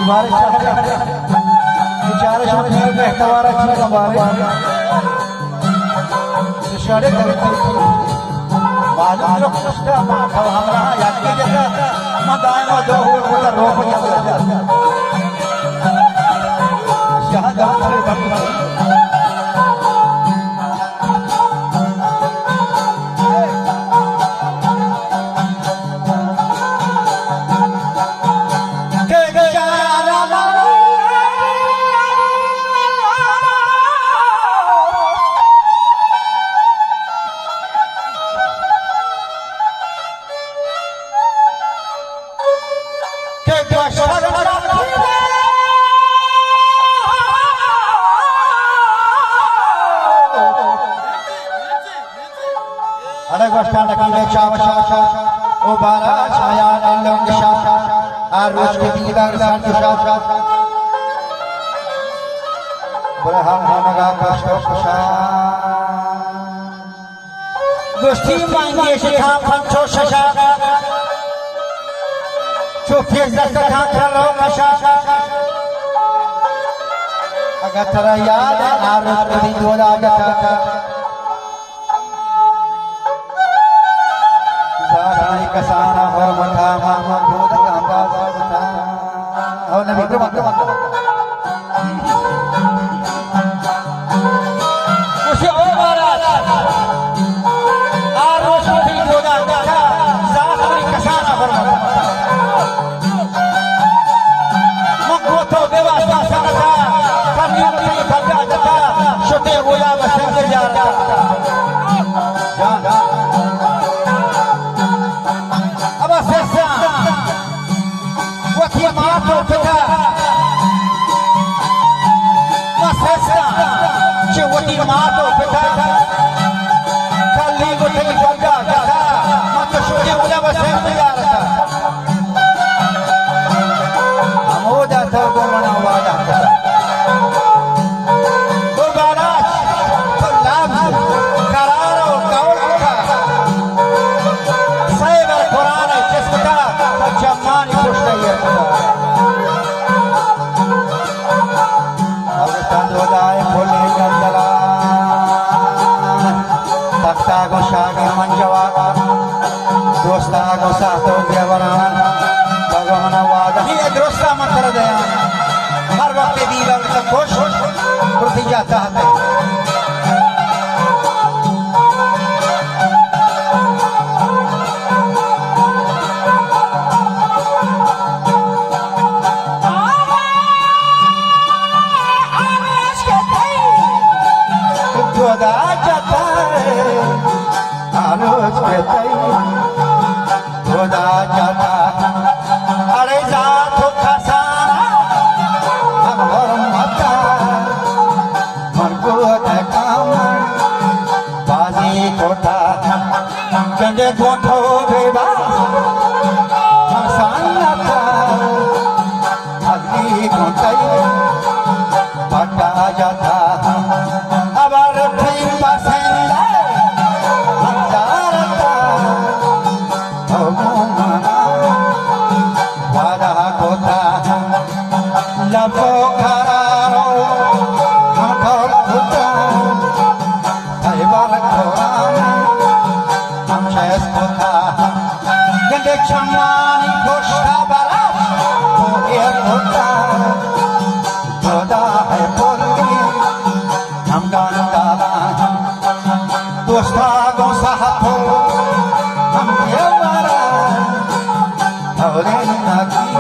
بارش، بیچارہ شما پیر مہتوارا چی بارش۔ شاڑے کرتے۔ معلوم لوگ سستا، ما تو ہمراہ یکی جتا، ما دائما دو ہو، کوتا روپ جتا۔ شاہ دو سرے بند۔ اڑے گوشتاں نکیلے چاو چاو چاو، او بارا چایا لنگ شا شا، آ روچ کے دیدار سر شا شا۔ برہم ہمگا کشتو کشا۔ گوشتی من گیش تھا پنچو ششا، چو پیش دست تھا کرو کشا۔ اگر ترا یاد ہے، آ روچ کے دیدار جتا۔ زاہدانی کسانا حرمتا، ما، ما، دودکاں باز بتا۔ او نبی، کرم، کرم، کرم۔ اسے او مہاراج، آ روچ وتی دودا کتا، زاہدانی کسانا حرمتا۔ من گوں تو بے واسطہ سنگتا، کمی تئی بگا جتا، شتے اویا و سنگ یارتا۔ جان۔ ابا سسا، وتی مات و پتا، ما سسا، چہ وتی مات و پتا، کلی گوں تئی بگا جتا، من تو شتے اویا و سنگ یارتا۔ ہمودا تو گوں منا وعدہ کتا۔ تو بالاچ، تو لفظ، قرار و قول کتا۔ سئے بر قرآن چست کتا، تو چمانی پشت ایر کتا۔ حضرت خدائے پلیں جلجلال، تختا گوں شاگے من جواب، دوستا گوں ساہت و دیوراں، بگو منا وعدہ، ہی درستا من ترا دیاں، ہر وقت دیدار تو خوش، پرتیجا تحت۔ خدا جتا، آروچ کے تئی، خدا جتا۔ اڑے ذات و کسانا، ہم حرمتا، من گوت کام، بازی کوتا۔ چندے گوں تو بے باس، ہم سنگتا، اگنی گوں تئی پٹا جتا۔ ابر تئی پسند ہم دارتا، تو گوں منا وعدہ کوتا۔ لب و قرارو ہم قول کوتا۔ خیبر قرآن ہم چست کتا، گندے چمانی پشتا برات تو ایر کتا، جدا ہے پلی ہم گندالا، دوستا گوں ساہتو ہم دیوارا، تولین نکی